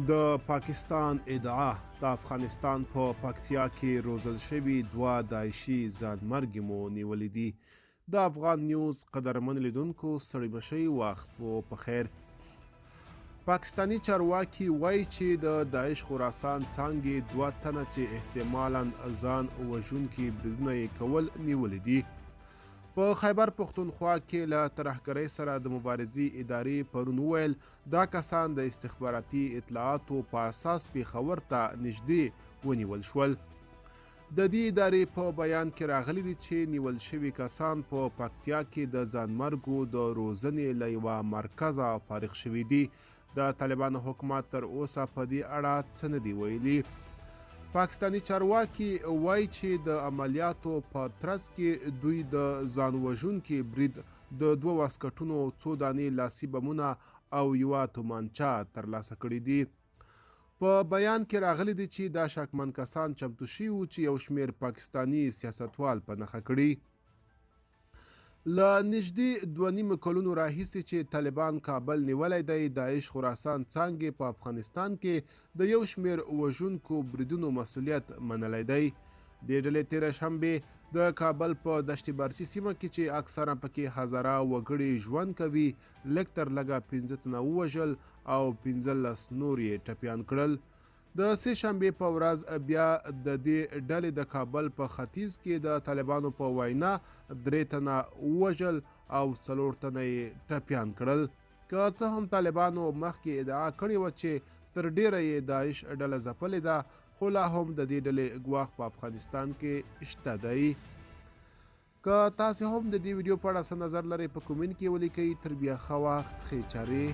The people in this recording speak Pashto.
د پاکستان ادعا: د افغانستان په پکتیا کې روزل شوي دوه داعشي ځانمرګي مو نیولي دي. د افغان نیوز قدرمن لیدونکو، ستړي مشئ، وخت مو په خیر. پاکستاني چارواکي وایي چې د داعش خراسان څانګې دوه تنه چې احتمالاً ځان وژونکي بریدونه یې کول، نیولي دي. په خیبر پښتونخوا کې له ترهګرۍ سره د مبارزې ادارې پرون وویل، دا کسان د استخباراتي اطلاعاتو په اساس پېښور ته نږدې ونیول شول. د دې ادارې په بیان کې راغلي دي چې نیول شوي کسان په پکتیا کې د ځانمرګو د روزنې له یوه مرکزه فارغ شوي دي. د طالبانو حکومت تر اوسه په دې اړه څه نه دي ویلي. پاکستاني چارواکي وایي چې د عملیاتو په ترڅ کې دوی د ځان وژونکي برید د دوه واسکټونو، څو دانې لاسي بمونه او یوه تومانچه ترلاسه کړي دي. په بیان کې راغلي دي چې دا شکمن کسان چمتو شوي وو چې یو شمېر پاکستاني سیاستوال په نښه کړي. له نږدې 2.5 کلونو راهیسې چې طالبان کابل نیولی دی، داعش خراسان څانګې په افغانستان کې د یو شمېر وژونکو بریدونو مسولیت منلی دی. دې ډلې تېره شنبه د کابل په دشت برچي سیمه کې چې اکثره پکې هزاره وګړي ژوند کوي، لږ تر لږه 5 تنه ووژل او 15 نور یې ټپیان کړل. د سې شنبې په ورځ بیا د دې ډلې د کابل په ختیځ کې د طالبانو په وینا 3 تنه ووژل او 4 تنه یې ټپیان کړل. که څه هم طالبانو مخکې ادعا کړې وه چې تر ډېره یې داعش ډله ځپلې ده، خو لا هم د دې ډلې ګواښ په افغانستان کې شته دی. که تاسو هم د دې ویډیو په اړه څه نظر لرئ، په کومنټ کې ولیکئ. تر بیا ښه وخت، ښې چارې.